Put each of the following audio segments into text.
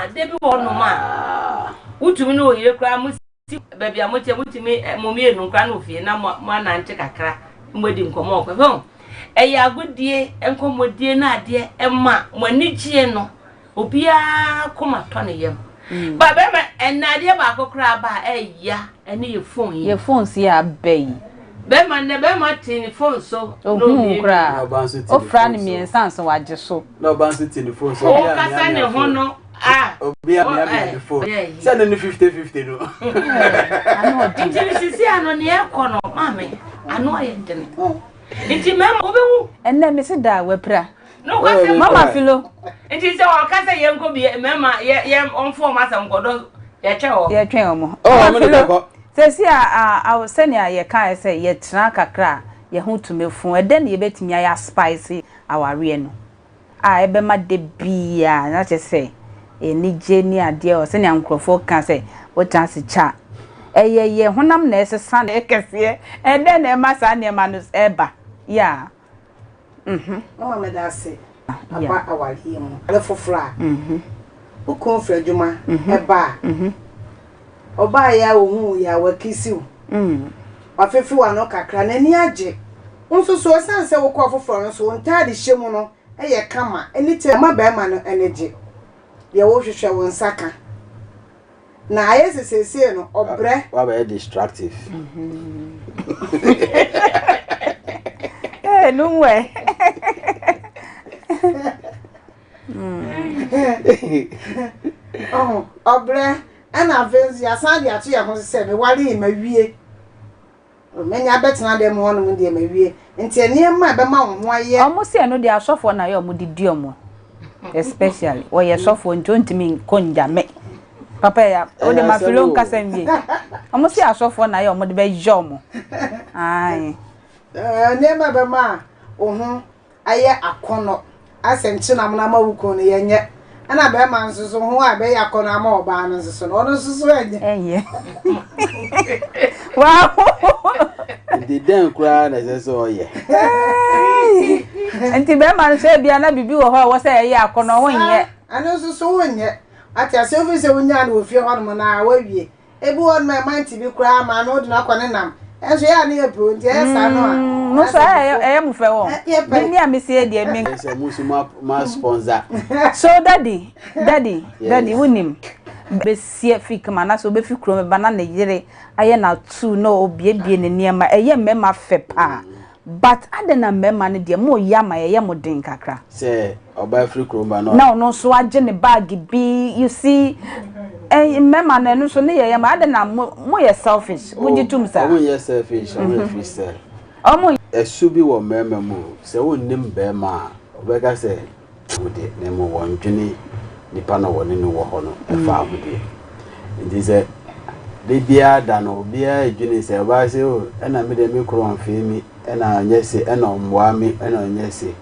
a da bi wɔ hɔnom a wotumi ne oyere koraa mo si baabi a mote motumi mo mmienu koraa na ofie na mo anante kakra na moadi nkɔmmɔ ɔkɔ ho. Ɛyɛ agodie nkɔmmɔdie no adeɛ ɛma mo ani gyeɛ no obiara koma tɔ ne yam. Ba bɛrima ɛnna adeɛ baako koraa ba a ɛya ɛne yɛ phone yi. Yɛ phone si abɛ yi. Bɛrima nnɛ bɛrima te ne phone so. Ohun koraa. Ofra ne mmiɛnsa nso wagye so. Na ɔba nso te ne phone so. Ɔkasa ne ho no a. Obi a mia mia ne phone. Sɛ ne ne 50-50 no. Nti ne sisi ano ne ɛkɔ no maame ano ayɛ dene. Nti mɛma wobɛhu. Ɛnɛ mesi da wapira. Mama Filo. Nti sɛ ɔka sɛ yɛnkɔ bi mmarima yɛ yɛ ɔmfo ɔmo asɛm nkɔdɔ yɛtwɛn wɔn. Yɛtwɛn wɔn. Mama Filo, sɛsi a a sɛnea yɛkae sɛ yɛtena kakra a yɛn ho tumi fo, ɛdɛn na yɛbɛtumi ayɛ aspice awareɛ no a ɛbɛma da biara na kyerɛ sɛ anigye ne adeɛ wɔ sɛnea nkurɔfoɔ ka sɛ wotena ase kyɛ a ɛyɛ yɛn honam na ɛsesa na ɛkɛseɛ ɛdɛn na ɛma saa nneɛma no ɛba yeah. Mama meda ase aba awareɛ mu. Ade foforɔ a, wo kunu firi adwuma ba a, ɔbaeɛ a ɔhuu yɛ a wakisi wo, wafefe w'ano kakra, n'ani agye. Wo nso so ɛsiane sɛ wokɔɔ foforɔ no so, wo ntaade hyɛ mu no yɛ kama, ɛne tɛ ɛma barima no ani gye. Deɛ wohwehwɛ wo nsa ka. Na ayɛ sɛ seesei no ɔbrɛ. Wabɛyɛ destructive. Ee, no mu ɛ. Ɔho, ɔbrɛ ɛna afei nso yɛasan de ato yɛn ho so sɛ meware yi mawie. Manya abɛtena dɛm hɔnom deɛ mawie. Nti nneɛma a ɛbɛma wo ho ayɛ. Ɔmo se ɛno deɛ asɔfoɔ na yɛ ɔmo de di ɔmo especially ɔyɛ sɔfoɔ nti ɔntumi nkɔ ngya me papa ya wode ma filo nkasa nwie ɔmo se asɔfoɔ na yɛ ɔmo de bɛyɛ ɔmo ae. Nneɛma a ɛbɛma wo ho ayɛ akɔnnɔ asɛ nkyenam no ama wo kunu no yɛnyɛ ɛna bɛrima nso so ho a ɛbɛyɛ akɔnnɔ ama ɔbaa no nso so no ɔno nso so ɛnyɛ. Ɛnyɛ. Wow. Nti dɛn koraa na ɛsɛ sɛ ɔyɛ? Nti bɛrima no sɛ ebia na biribi wɔ hɔ a ɛwɔ sɛ ɛyɛ akɔnnɔ wonyɛ. Ɛno nso so wonyɛ. Ate ase ofiri sɛ wonyaa no wɔ fie hɔnom na wawie. Ebi wɔ hɔnom a ɛma nti bi koraa maame wode no akɔ ne nam. Ɛnso yɛ a ne yɛ pɛ o nti ɛyɛ saa no a. Mo nso ɛyɛ ɛyɛ mo fɛ wɔ. Me me a me sie deɛ me. Sɛ mo nso mo ma sponsor. So daddy daddy daddy wonim bɛsi afi kama anaasɛ ɔbɛfi kurom bɛba na ne yere ayɛ no atuu na ɔbiebie ne nneɛma ɛyɛ mmarima fɛ paa but adɛn na mmarima no deɛ moyɛ ama ɛyɛ mo den kakra. Sɛ ɔbaa firi kurom ba na. Na ɔno nso agye ne bag bi you see eh, mmarima no ɛno nso ne yɛ yɛ ma adɛn na mo moyɛ selfish mogye tom saa. Ɔmo nyɛ selfish, ɔmo yɛ free style. Ɔmo. Ɛsu bi wɔ mmarima mu o, sɛ wonnim barima a wobɛka sɛ wo deɛ na mmom wɔndwene nipa no a wɔne no wɔ hɔ no ɛfa ho deɛ. Nti sɛ da biara da no obiara redwene sɛ ɔbaa sɛ o ɛna me deɛ me kunu ɔmfee me ɛna ɔnyɛ se ɛna ɔmmoa me ɛna ɔnyɛ se.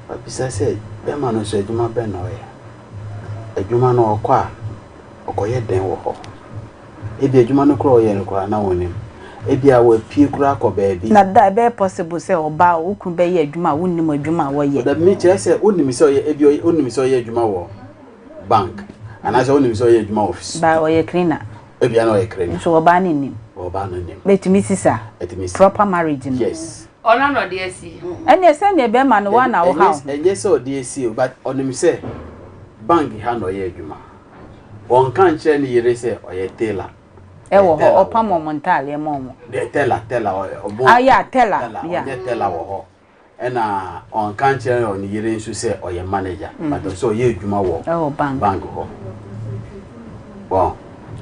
Wabisa sɛ bɛrima no nso adwuma bɛn na ɔyɛ? Adwuma no ɔkɔ a ɔkɔyɛ dɛn wɔ hɔ? Ebia adwuma no koraa a ɔyɛ no koraa na wonnim. Ebia wapue koraa akɔ baabi. Na da ɛbɛyɛ possible sɛ ɔbaa wo kunu bɛyɛ adwuma a wonnim adwuma a wɔyɛ? Dabi mekyerɛ sɛ wonim sɛ ɔyɛ ebia ɔyɛ wonim sɛ ɔyɛ adwuma wɔ bank anaasɛ wonim sɛ ɔyɛ adwuma wɔ. Ba ɔyɛ cleaner. Ebia na ɔyɛ cleaner. Nso ɔbaa no nnim. Ɔbaa no nnim. Bɛtumi si saa. Ɛtumi si. Proper marriage no. Yes. Ɔno na ɔde asi. Ɛnneɛ sɛdeɛ bɛrima no woa na woha wo ho. Ɛnyɛ sɛ ɔde asi o but ɔnim sɛ bank ha na ɔyɛ adwuma. Ɔnka nkyerɛ ne yere sɛ ɔyɛ tailor. Ɛwɔ hɔ ɔpam wɔn ntaadeɛ ma wɔn. Deɛ tailor tailor ɔbɔ. Ah yeah tailor yeah. Ɔnyɛ tailor wɔ hɔ. Ɛna ɔnka nkyerɛ ne yere nso sɛ ɔyɛ manager but ɔsɛ ɔyɛ adwuma wɔ bank hɔ. Wɔn.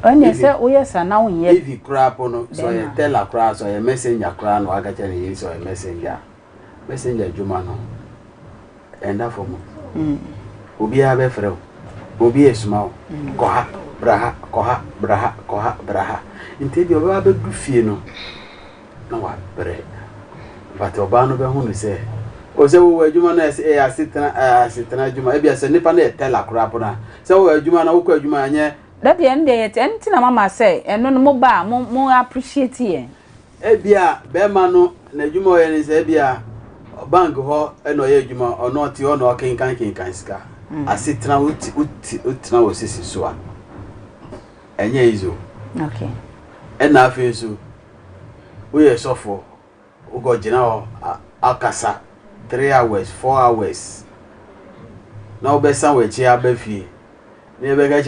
Ɛnneɛ sɛ woyɛ saa na wonyɛ. Even koraa po no sɛ ɔyɛ teller koraa sɛ ɔyɛ messenger koraa na waka kyerɛ ne yere sɛ ɔyɛ messenger a messenger adwuma no ɛnda fam o. Obiara bɛfrɛ wo, obi resoma wo, kɔ ha, bra ha, kɔ ha, bra ha, kɔ ha, bra ha. Nti ebia ɔbɛba abɛdu fie no na wabrɛ. But ɔbaa no bɛhu no sɛ, o sɛ wowɔ adwuma no ɛyɛ asetena ɛyɛ asetena adwuma. Ebia sɛ nipa no yɛ teller koraa po no a, sɛ wowɔ adwuma na wokɔ adwuma a ɛnyɛ. Dabi ɛno deɛ yɛte ɛno nti na mama sɛ ɛno no mo ba a mo mo appreciate yɛn. Ebia bɛrima no n'adwuma a ɔyɛ ne sɛ ebia bank hɔ na ɔyɛ adwuma ɔno ɔte hɔ na ɔkenkan kenkan sika. Asetena wotena wɔ sisi so a, ɛnyɛ easy o. Ɛna afei nso woyɛ sɔfoɔ, wokɔgyina hɔ akasa 3 hours, 4 hours, na wobɛsan w'akyi aba fie na yɛbɛka kyerɛ.